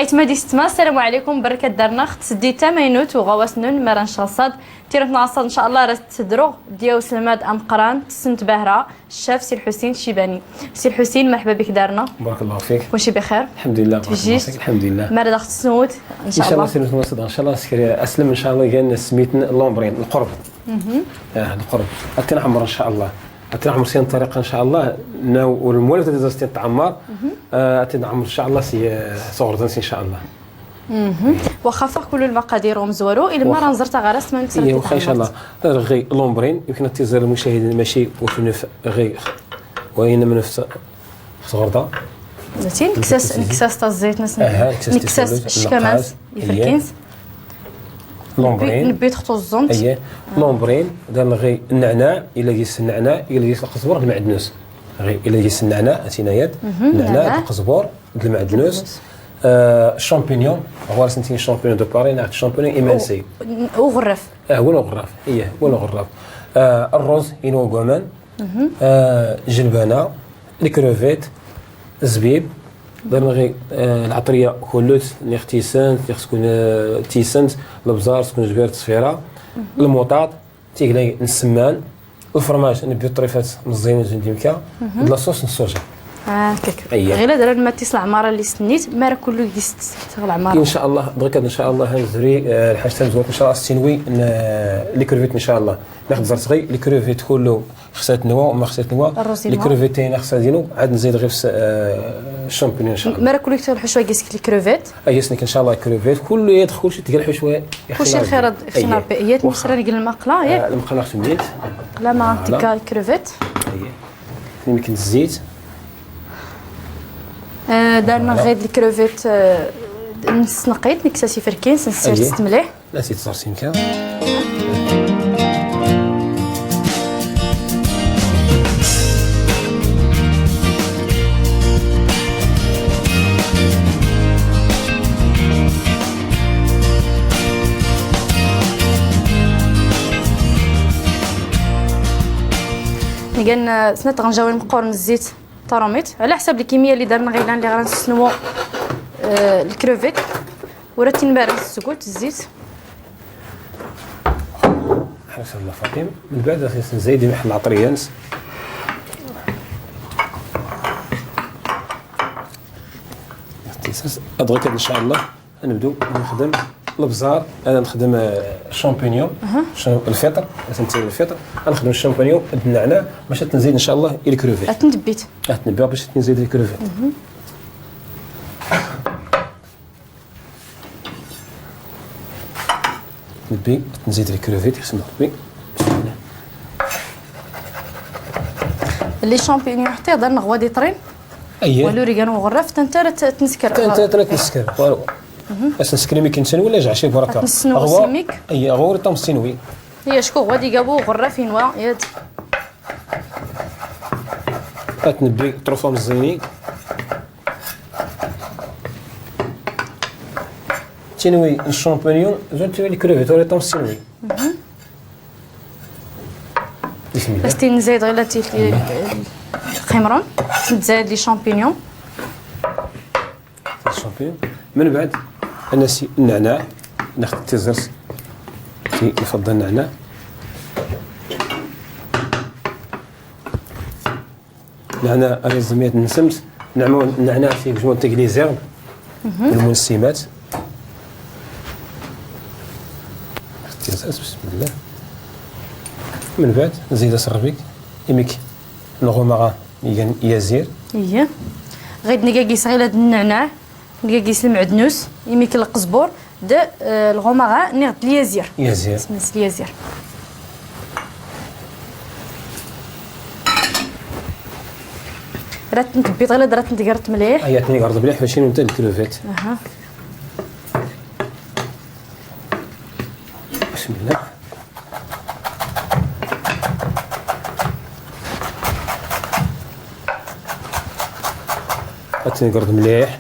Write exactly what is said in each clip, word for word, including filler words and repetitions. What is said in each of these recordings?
أيتما ديستما، السلام عليكم، بركة دارنا، خت سدي تماينوت وغواس نون مرا نشغصد. تيرت نعصد إن شاء الله راس تدروغ دياو سلماد أمقران، تسنت باهرة، الشاف سي الحسين شيباني. سي الحسين، مرحبا بك دارنا. بارك الله فيك. كلشي بخير؟ الحمد لله، بارك الله تفجيشت؟ فيك. الحمد لله. مرة داخت تسنوت إن شاء إن شاء الله الله. سير نتمسد إن شاء الله، سكري أسلم إن شاء الله، كان سميتن لومبرين، القرب. آه، القرب. أتينا عمر إن شاء الله. أتينا عمر سين طريقة إن شاء الله. ناو والمولد تزاستين تعمر. آه، أتينا عمر إن شاء الله سي، آه، صغر دنس إن شاء الله. واخا فاغ كل المقادير ومزوارو، إلا ما واخا. راه نزرت غرس ما نكسر إيه، واخا إن شاء الله. غي لومبرين، يمكن تزال المشاهدين ماشي وفنف غي وين من نفس صغر دا. زيتين، نكساس، نكساس تاع الزيت، نس-، أها، نكساس نكساس تاع الزيت، الشكاماس، النقاس. يفركينس. إيه. لومبرين. نبي، نبي تخطو الزنت. إيه. لومبرين، دار غي النعناع، إلا جيس النعناع، إلا جيس القزبر، المعدنوس. غي، إلا جيس النعناع، أتينايات. النعناع، القزبر، المعدنوس. المعدنوس. آه، الشامبينيون، هو راه سنتين الشامبينيون دو باري، نعت الشامبينيون إيمانسي. و-، وغرف. آه، وين غرف؟ إيه، وين غرف؟ آه، الروز، إنو غومان. آه، جلبانة، الكروفيت، الزبيب، دارنا غي، آه، العطرية كلوت، نيخ تيسنت، نيخ سكون، آه، تيسنت، البزار، سكون جبير تصفيرة، الموطاط، تيقلاي نسمان، الفرماج، نبيو الطريفات مزيانين زين ديمكا، د لاصوص نصوجة. آه، هكاك. أييه. غير هذا راه الماتيس العمارة اللي سنيت، ما راه كله يستغل العمارة. إن شاء الله، درك إن شاء الله هنزري، آه، الحاجة تنزوت إن شاء الله ستينوي، ن-، لي كروفيت إن شاء الله. ناخد زرت غي لي كروفيت كله خسات نوا وما خسات نوا. الروز لي نوا. كروفيت تاعنا خسات دينو، عاد نزيد غير في س-، آه، الشامبينيون إن شاء الله. مرة كلك تاع الحشوة كيسك لي كروفيت. أي يسنك إن شاء الله كروفيت، كله يدخل شي تقال حشوة يخلي كلشي ربي. الخير رد في أيه. ربي. هي واخا. تمسرا نقل المقلة، ياك؟ آه، المقلة خصو مليت. لا، ما فوالا. تيكا كروفيت. أيه. يمكن الزيت. آه، دارنا فوالا. غير الكروفيت، آه، نسنقيت، نكساسي فركين، سنسير أيه. ست مليح. لا، سي تصرسيم كان. نقلنا سنة غنجاوي مقورن الزيت. طروميت على حسب الكميه اللي درنا غيلان اللي غنسنو، آه، الكروفيت. وراه تنبارد الزكوت الزيت. حسب الله فاطم. من بعد خصنا نزيد محل العطريات. اختصاص. ادغيت ان شاء الله. نبدو نخدم البزار، انا نخدم، آه، الشامبينيون، شام-، الفطر، باش نتسوي الفطر، نخدم الشامبينيون، النعناع، باش تنزيد ان شاء الله الكروفيت. اتنبيت. اتنبيت باش تنزيد الكروفيت. نبي نزيد الكروفيت، يسمح ربي. لي شامبينيون حتى يهضر نغوا دي طرين. اييه. ولو ريغان وغرف، تنتا راه ت-، تنسكر. تنتا راه تنسكر، والو. بس نسكري ميك نسن ولا جا شي بركه. تنسنو غوا. سيميك. اييه، غوا راه تنسنوي. هي شكو غوا دي قابو وغرف ينوا، يد. اتنبي طروفه مزينين. تنوي الشامبينيون، زون تنوي الكروفيت، ولا طون سينوي. بسم الله. بس تنزيد غير تي-، القمران، تنزيد لي شامبينيون. الشامبينيون. من بعد، أنا سي النعناع، ناخد التيزرت، كي يفضل النعناع. نعناع ريزميت نسمت، نعناع، نعناع في جوان تقليزير، والمنسمات. بسم الله. من بعد نزيد أسربيك، إميك نغومغا يزير. إيه. غيد نقاقي صغيرة النعناع. نقاقيس المعدنوس، يميك القزبور، د، آه، الغوماغا، نيغ د اليازير. يازير. سميس اليازير. رات نتبيض غير، رات نتقرط مليح. ايا تنقرط مليح باش ينو نتا الكروفيت. اها. بسم الله. هاتني قرد مليح.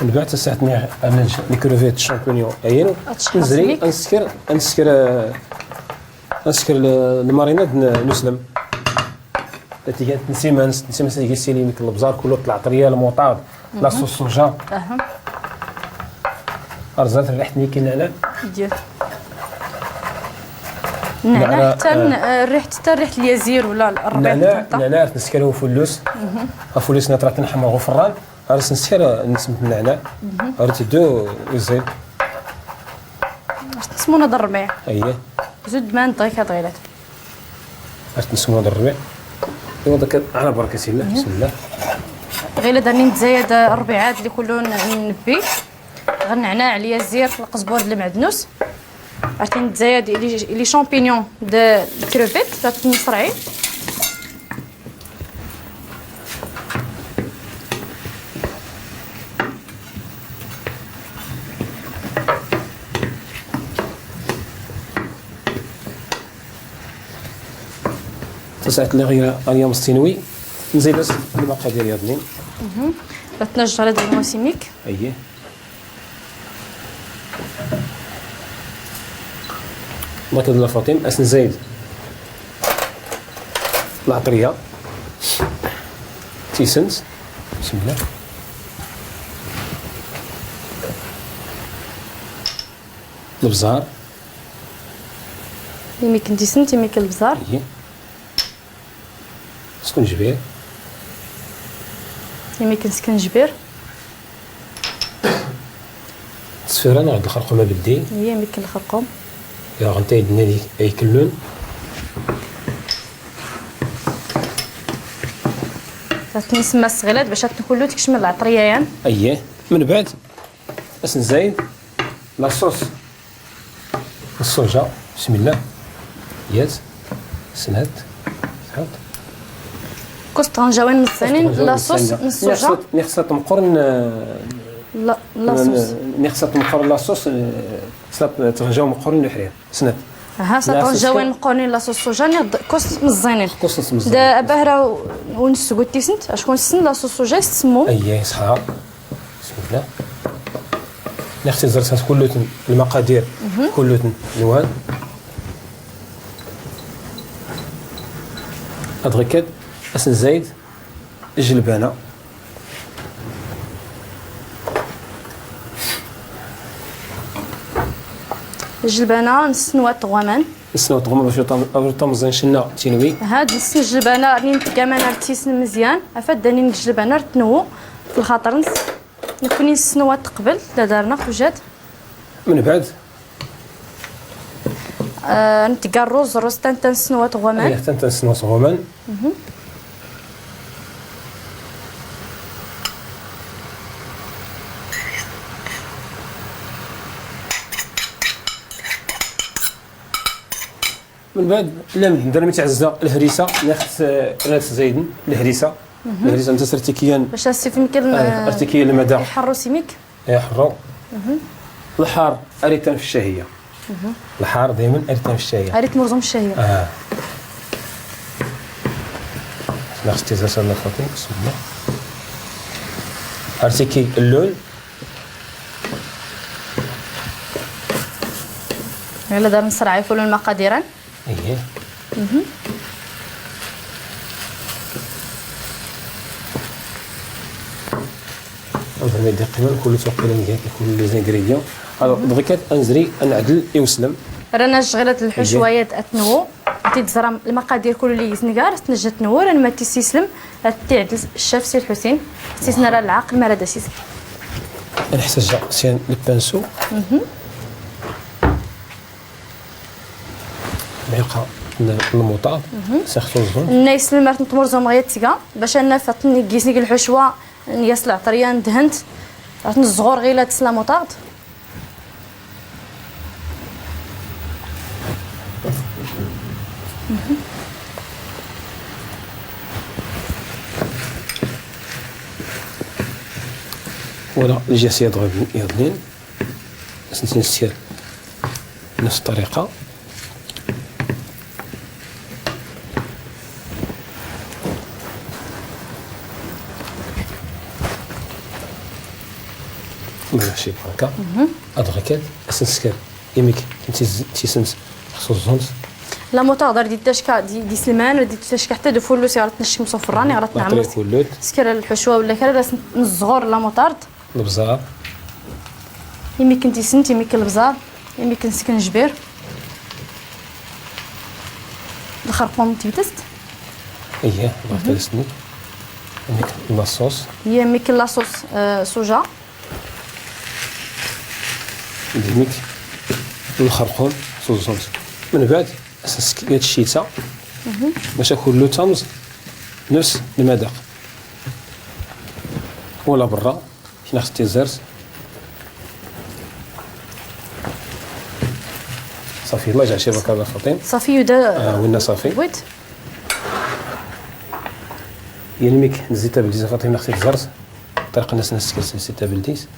من بعد ساعتني انا لي كروفيت الشامبينيون عينو. نزري، نسكر، نسكر، آه، نسكر ال-، الماريناد ن-، نسلم. تيجي نسيمانس، نسيمانس يجي سيلي ميك البزار كله طلع طريال موطاد. لا صوص صوجا. أرزات الريحة نيكي نعناع. نعناع حتى ن-، آه، الريحة حتى ريحة اليزير ولا الربيع نعناع، حتى. نعناع نسكرو فلوس. فلوس نترا تنحمر غفران. أرس نسكر نسمة النعناع. أرتدو ويزيد. سمونة الربيع. أيه. زود ما نطيك هاد غيلات. أرتنسمونة الربيع. إيوا داك على بركة الله. بسم الله. غير داني نتزايد الربيعات اللي كلهم نبي. غير نعناع، اليزير، القزبور، المعدنوس. عرفتي نتزايد لي، لي شامبينيون د الكروفيت، درت نصرعي. تسعة لي غير اليوم ستينوي. نزيد بس المقادير يا بنين. بتنجر هاد الموسميك. اييه. الله كدلا فاطم، أسن زايد. العطرية. تيسنت. بسم الله. البزار. يميك نتيسنت، يميك البزار. اييه. سكنجبير. يميك نسكنجبير. السفيرة نغد الخرقوم أبدي. هي ميك الخرقوم. يا غنتا يدنا دي أي كلون. تنسمى الصغيلات باش تكلو تكشم العطرية يان. أيه. من بعد أسنزايد لاصوص. الصوجا، بسم الله. ياس. سنات. سنات. كوست غنجاوين مزيانين، لاصوص، الصوجا. نخصت، نخصت مقرن، آه، لا، لاصوص. نخصت مقرن لاصوص، آه، خصت تغنجاو مقرن الحرير. سنات. ها، لاصوص تغنجاوين مقرن لاصوص صوجا، ني د-، كوست مزيانين. كوست مزيانين. دا باهرة ونسقو تيسنت، أشكون سن لاصوص صوجا يستسموم. أيه، صحا. بسم الله. نختي زرسات كلوتن المقادير، كلوتن نوان. أدغيكد أسنزايد الجلبانة. الجلبانة نسنوات غوامان. نسنوات غوامان باش يطم-، يطم زين شنا تينوي. هاد نسن الجلبانة رنين تكامان رتيسن مزيان. أفاد دانين الجلبانة رتنوو في الخاطر نس. نكوني نسنوات قبل، لا دارنا وجات. من بعد؟ آه، نتقى الروز، الروز تان تنسنوات غومان. أيه، تان تنسنوات غومان. من بعد، لا، ندير متعزة الهريسة، ناخذ، آه، ناخذ زيدن، الهريسة. الهريسة نتا سرتي كيان. باش السيف يمكن، آه، آه، أرتي كيان المدى. يحرو سيميك. يحرو. الحار أريتان في الشهية. الحار دايمًا أريتان في الشهية. أريت مرزم الشهية. آه. ناخذ تيزا سنة خاطي، بسم الله. أرتي كي اللون. يلا دار نسرع يفولو المقادير. ايه. نضرب يدي قيمة كل سوق كل نجاك كل لي زانغريديون. الوغ دغيكات انزري انعدل يوسلم. رانا شغلت الحشويات اتنو. تيتزرم المقادير كل لي يزنقار تنجت نور، رانا ما تيسيسلم. تعدل الشاف سي الحسين. سيسنا راه العقل ما راه داسيس. نحتاج سيان البانسو. معلقة ن-، الموطار، سيخصو الزون. النايس المرت نتمرزو مغيا تيغا، باش أنا فاتني كيسني الحشوة، نياس العطرية ندهنت، عطني الزغور غيلا تسلا موطارد. Voilà، الجاس يضغط يضنين. بس نسير نفس الطريقة. ماشي بركة. أدغكت أسنسكر. إمك تيسنس خصوص الزونس. La moutarde, ardit tacka d-, d-iselman, ardit tacka ḥta d-ufullut i ɣ-tneckem s ufran, i ɣ-tnɛemmert. Ufullut. Skar lḥucwa wala kra, ras nẓɣur la moutarde. Lbẓar. Imiken tisent, imiken lbẓar, imiken skenjbir. Lxerqum tibtest. Iye, tibtest-nni. Imiken la sauce. Iye, imiken la sauce, euh, soja. Imiken lxerqum, s uẓẓun. Mbeɛd, as-nsekked ccita. Bac kullu tamẓ nefs lmadaq. Wala berra. Kna xti ẓert. Ṣafi, Allah yejɛel cibak a Faṭima. Ṣafi, yuda. Ah, winna ṣafi. Wit. Yan imik n zzit tabldit a Faṭima, xti ẓert. Ṭariq-nnes neskes zzit tabldit.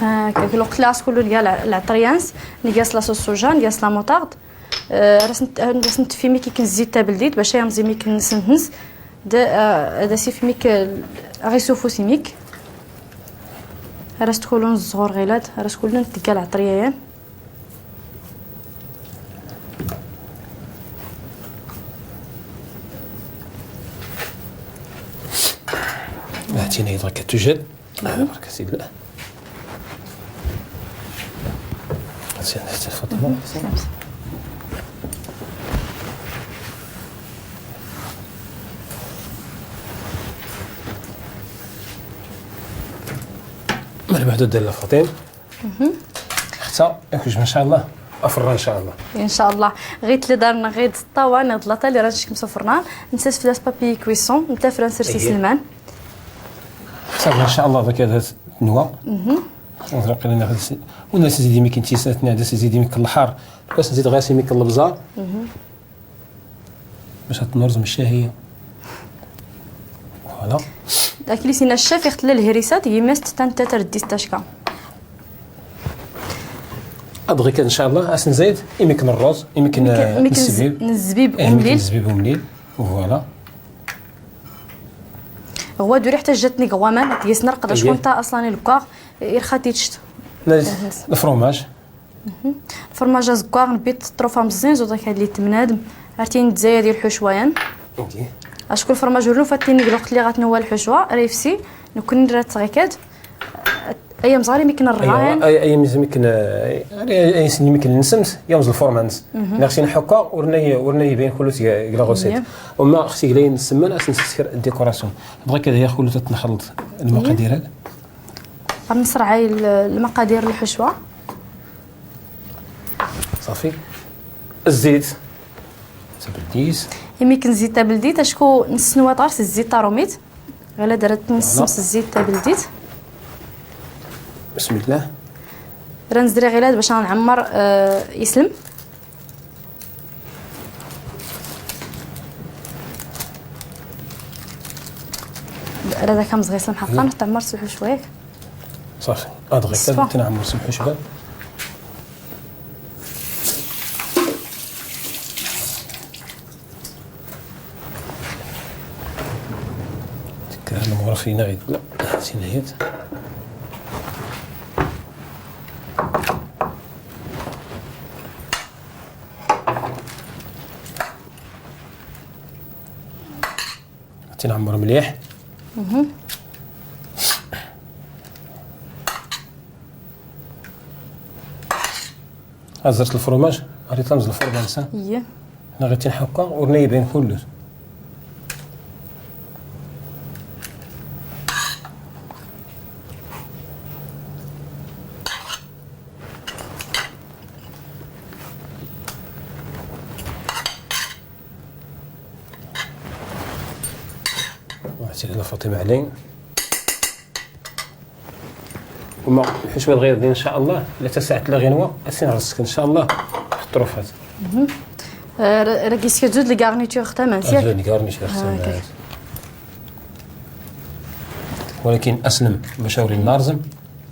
Ah, kak lweqt la as-kullu nga lɛeṭr-yans, nga s la sauce soja, nga s la moutarde. Eh, ras nt-, eh, ras ntef imik n zzit tabldit, bac a yamẓ imik n ssent-nnes, d, eh, ad as-if imik, eh, ɣ-isufus imik. Ras kullu nẓɣur ɣilad, ras kullu ntgga lɛeṭr-yayan. Hati-na-yi-d ɣa tujjad. Barka Sidi. Sidi Faṭima. Mbeɛd ad-ddal a Faṭima. Xta, inkujb in ca Allah. Afra in ca Allah. In ca Allah. Ɣit li dar-nneɣ ɣid ṭṭawa, neɣ d laṭel i ra nckm s ufrnan. Nsers flas papier cuisson, ntafra nsers iselman. Xta, in ca Allah, dak ad nwa. Ur naqil ad nxed si-, ur nzid imik n tisat, neɣ ad nzid imik n lḥar. Bas nzid ɣas imik n lebẓar. Bac ad nurẓem ccahiya. Voilà. Akli sina ccaf ixtella lhrisat, yimast tanta tardist tacka. Ad ɣikan, in ca Allah, as nzid imik n rruz, imik n, imik n, imik n zzbib. N zzbib umlil. Eh, imik n zzbib umlil. Voilà. Ɣwa duri ḥta jjatni ɣ waman, ad yesnerq d acu nta aṣlan i lkwaɣ, irxat ičt. Lfromaj. Lfromaj azeggaɣ, nbit ṭṭruf amẓẓin, ẓuḍ akad li tmnadem, ar tin dzaya di lḥucwa yan. Acku lfromaj ur nufa tin deg lweqt li ɣa tnwa lḥucwa, ra ifsi, nukni ra tɣikad, ay amẓar imik n rra yan. Ay, ay, ay, imik n, ay, ay, ay, imik n nsemt, yamẓ lfurma-nnes. Neɣ sin ḥukka, ur nay, ur nay ibayn kullu deg la recette. Umma xti glayin n ssman, as nsesker décoration. Bɣa kad ya kullu tatnxelḍ lmaqadir. Ar nesreɛay l-, lmaqadir lḥucwa. Ṣafi. Zzit. Tabldit. Imik n zzit tabldit, acku nessnwa ɣer-s zzit tarumit. Ɣilad ra t-nessem s zzit tabldit. Bismillah. Ra nzri ɣilad bac a nɛemmer, eh, islem. Rad ak-amẓeɣ islem ḥaqqan, tɛemmer s lḥucwa yak. Ṣafi. Ad ɣikan tinɛemmer s lḥucwa. Tekra lmuɣref-ina ɣid. La, tinayet. Tinɛemmer mliḥ. Azert lfromaj, ɣer-i tamẓ lfurma-nnes. Iye. Neɣ ɣer-i tinḥukka, ur nay ibayn kullec. Sidi Faṭima ɛlay. Umma lḥucwa lɣir din, in ca Allah, la tasaɛt la ɣinwa, as-nɣer ssk, in ca Allah, f ṭṭrufat. Eh, ra-, ragi sska zud lgarniture xtaman, yak? Zud lgarniture xtaman. Walakin aslem, bac ur nrẓem,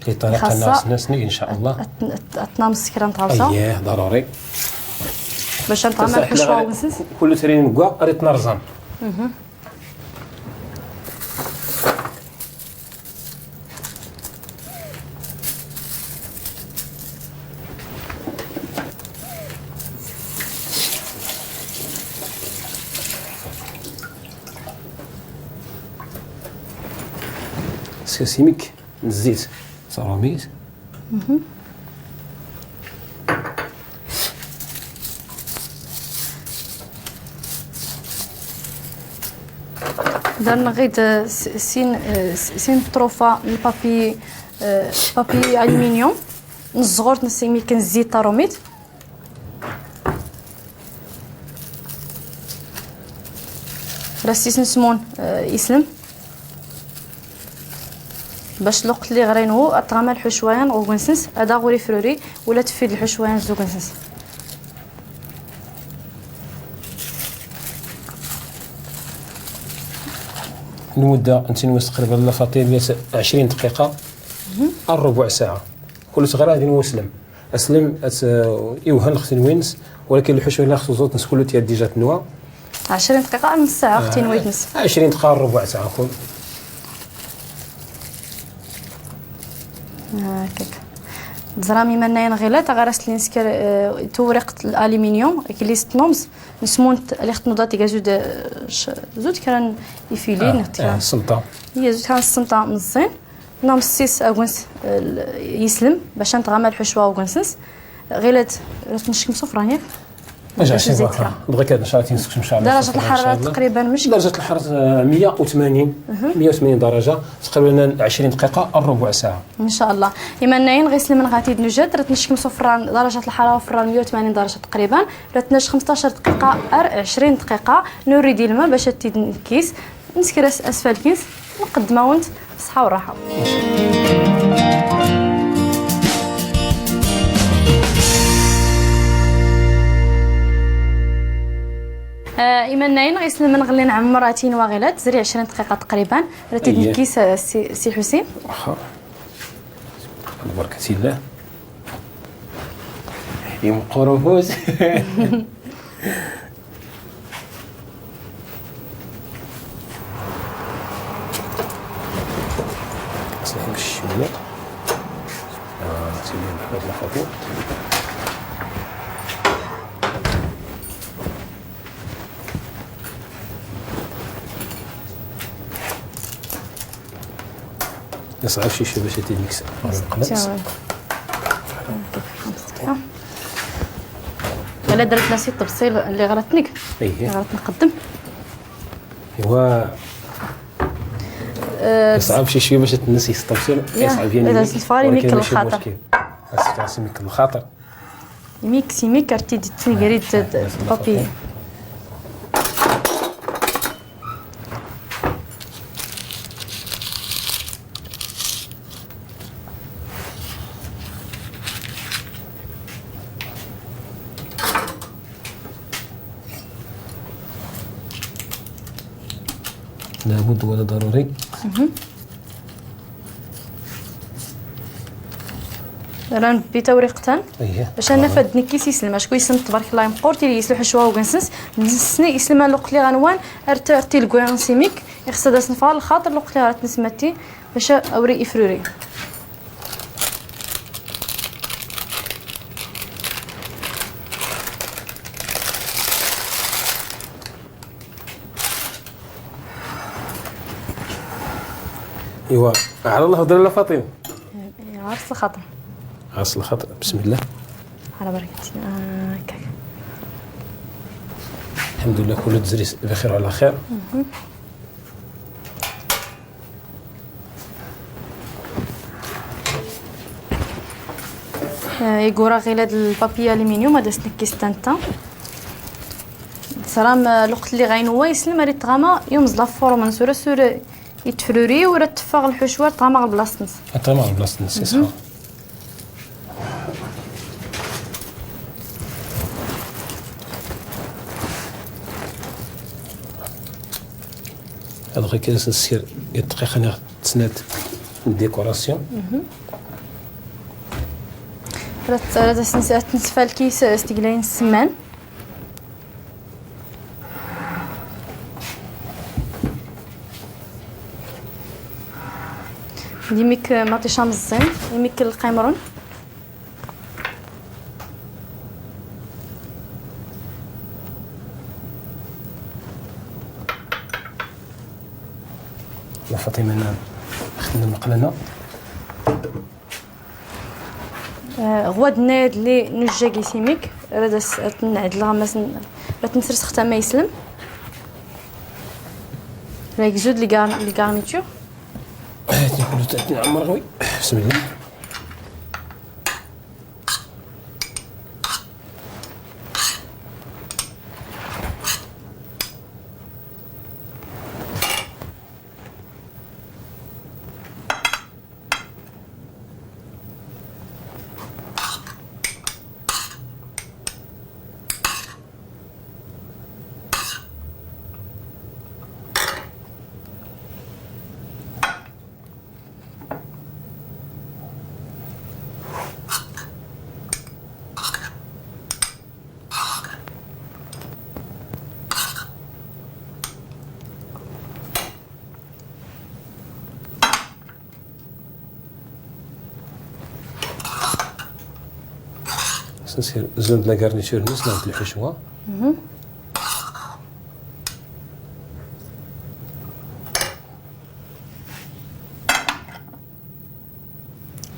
li ṭṭariqa nnas, in ca Allah. At-, at-, at-, atnamẓ s kra n tɣawsa. Iye, ḍaruri. Bac a nṭɛem lḥucwa wis-ns. Kullu trin gwa, ar itnrẓam. Mhm. سيميك نزيت صاروا ميت. درنا غير د-، س-، سين، آه، س-، سين طروفة من بابي، آه، بابي ألمنيوم. نصغر نسيمي كنزيت روميت. راسيس نسمون، آه، يسلم. باش لوقت لي غرينو، أطغام الحشويان غوغنسنس، أدا غوري فروري، ولا تفيد الحشويان زوغنسنس. المدة نتنوس تقريبًا لفاطين عشرين دقيقة، الربع ساعة. كل صغيرة غادي نوسلم. أسلم أت-، يوهن خصني وينس، ولكن الحشو لا خصو زوت نسكلو تيا ديجا تنوى. عشرين دقيقة، نص ساعة، أختي آه، نويت نص. عشرين دقيقة، ربع ساعة، كون. هاكاك. زرامي منايا نغيلات، غرست لي نسكر، آه، تورقة الألمنيوم، كليست نومز، نسمونت لي خت نوضات يقا زود، آه، ش-، زود كران يفيلين، آه، نختي آه، كران. السلطة. هي زود كران السلطة مزين. نعم، السيس أقونس، آه، يسلم، باش نتغامى الحشوة أقونسنس. غيلات، راه تنشكم سفرة، ياك؟ ما جاش باش زيت بركة. كرا. بغيك هاد الشهر تنسكم إن شاء الله درجة سفرة إن شاء الحرارة الله. تقريبًا مش درجة الحرارة، آه، مية وثمانين، مهم. مية وثمانين درجة، تقريبًا عشرين دقيقة، الربع ساعة. إن شاء الله. إما ناين غيسلم من غاتي دنجد، راه تنشكم سفرة، درجة الحرارة فران مية وثمانين درجة تقريبًا، راه تنش خمستاش دقيقة، أر عشرين دقيقة، نوري دي الماء باش تيد الكيس. نسكر أس-، أسفل كيس، نقدمها وانت بالصحة والراحة. آه، إيمان ناين غيسلم من غلين عمراتين واغيلات، زري عشرين دقيقة تقريبًا، راه تيدنكيس، آه، سي، سي حسين. واخا. بركة الله. يمقروفوز. صحيح، مش شوية. آه، سيدي محمد الخطيب. يصعب شي شوية باش يتي ميكس. تمام. الا درت نسيت التبصيل اللي غلطنيك. ايه. اللي غلط نقدم. ايوا. آه، يصعب شي شوية باش تنسي التبصيل. يا، يصعب يعني. الا الفاري ولكن ميك ماشي الخاطر. مشكل. خاصك تعسي ميك الخاطر. ميكسي ميك ارتي دي تنقري د-، د-، بابي. لابد ولا ضروري. مهم. راه نبي توريقتان. اييه. باش انا فاد نكيس يسلم، اش كو يسلم تبارك الله، يمقور تيلي يسلو حشوه وكنسنس، نسني يسلم الوقت لي غنوان، ارت-، ارتي الكويون سيميك، يخص داس نفعل الخاطر الوقت لي غاتنسمتي، باش اوري افروري. ايوا، على الله هضر لا فاطمة. إيه، عرس الخاطر. عرس الخاطر، بسم الله. على بركة الله. آه، هكاك. الحمد لله، كل تزري بخير وعلى خير. مهم. آه، يقورا غير هاد البابي ألومنيوم، هذا سنكيس تانتا. سلام، آه، الوقت اللي غاينوا يسلم، راه تغامى يوم زلا فورما، سورة سورة يتفروري، وراه تفاغ الحشوة، تغامى غير بلاصتنس. تغامى غير بلاصتنس، صح. مهم. هاد غير كنس نسير الدقيقة أنا تسنات الديكوراسيون. مهم. راه، راه تنس-، تنسفى الكيس استقلاين السمان. ديميك مطيشة مزين، ديميك القمرون. لا فاطمة، أنا نمقلنا. آه، غواد نايد لي نجاكي سيميك، راه داس، راه تنعد لغا مثلًا، راه تنسرس ختام ما يسلم. راه يجوز لي كار-، لي كارنيتور. هاتي كلو تاع عمر غوي. بسم الله. سنسير زون د لا غارنيتور نس ناخد الحشوة. مهم.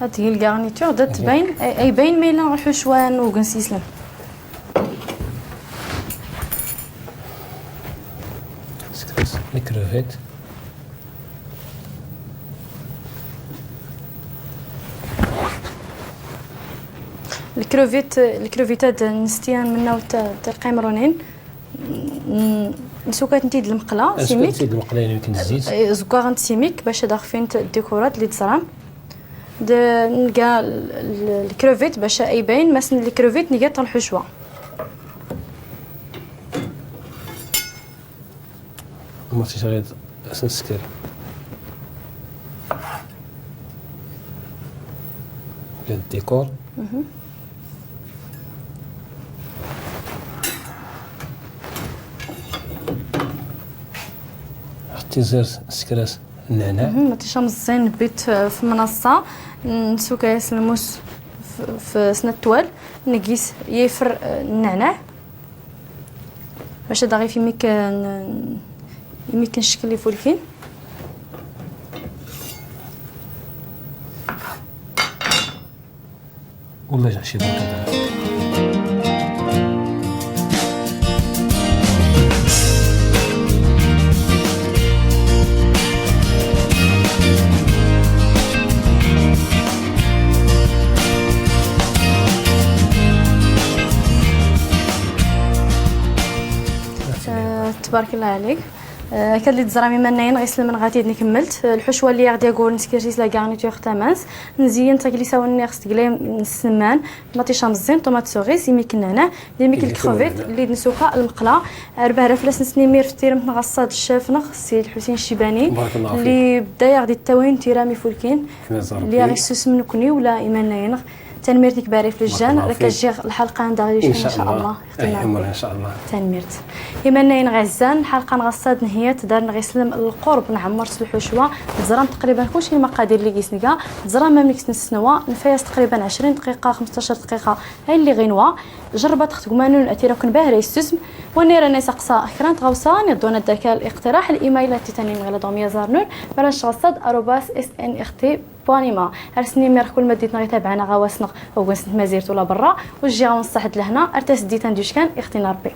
هاد هي الكارنيتور، دا تباين، أي، أي باين ما يلا نروحو شوية نوقن سيسلم. لي كروفيت. الكروفيت، الكروفيتات نستيان منا وت-، تلقاي مرونين. ن-، نسوكات نتيد المقلة، سيميك. نتيد المقلة، يعني، يمكن الزيت. إيه، زكاغ نت سيميك باش داخفين ت-، الديكورات اللي تزرام. د-، نلقى ال-، ال-، الكروفيت باش أي باين، مثلًا الكروفيت نلقى طن حشوة. ما تيش غير سنسكر. للديكور. مهم. حتى زرت سكرات النعناع. مهم. ما تيش مزين بيت في منصة. نسوكاس الموس في، في سنة التوال. نقيس يفر النعناع. باش هذا غير في ميك-، ن-، ميك نشكل لي فولكين. والله جا شي بركة دابا. آه، تبارك الله عليك. آه، كان اللي تزرامي مناين غيسلم من غادي نكملت. آه، الحشوة اللي غادي أقول نسكرتيس لا غارنيتور تامانس. نزين تاكلي ساوني خص تقلي السمان، مطيشة مزين، طوماط سوريس، يميك النعناع، يميك الكروفيت، اللي نسوقها المقلة. أربعة آلاف لاس نسني مير في التيرم نغصاد الشاف نغ سي الحسين الشيباني. بارك الله فيك. اللي بدا يغدي التاوين تيرامي فولكين. اللي غيسوس من كني ولا إيمان ناينغ. تنميرتك بارك في الجان، راك تجي الحلقة عندها غير إن شاء الله. الله. أي، عمر إن شاء الله. تنميرت. إيمان ناينغ عزان، الحلقة نغصاد نهيت، دار نغيسلم القرب، نعمرت الحشوة، زرام تقريبًا كلشي المقادير اللي قيسنقا، زرام ما ميكس نسنوا، نفايس تقريبًا عشرين دقيقة، خمستاش دقيقة، هاي اللي غينوا، جربت اختك مانون أتيرا كن باهرة يسوسم، ونيرا ناس أقصى أخران تغوصان، يدونا الدكال الاقتراح، الإيميل التي تاني مغلا دوميا زارنون، مرنش غصاد أروباس إس إن إخ تي بوانيما. أرسني ميرخ كل مدينة غيتابعنا غواسنق، وقنسنت مازيرت ولا برا، وجي غنصحت لهنا، أرتاس ديتان دوشكان، اختينا ربي.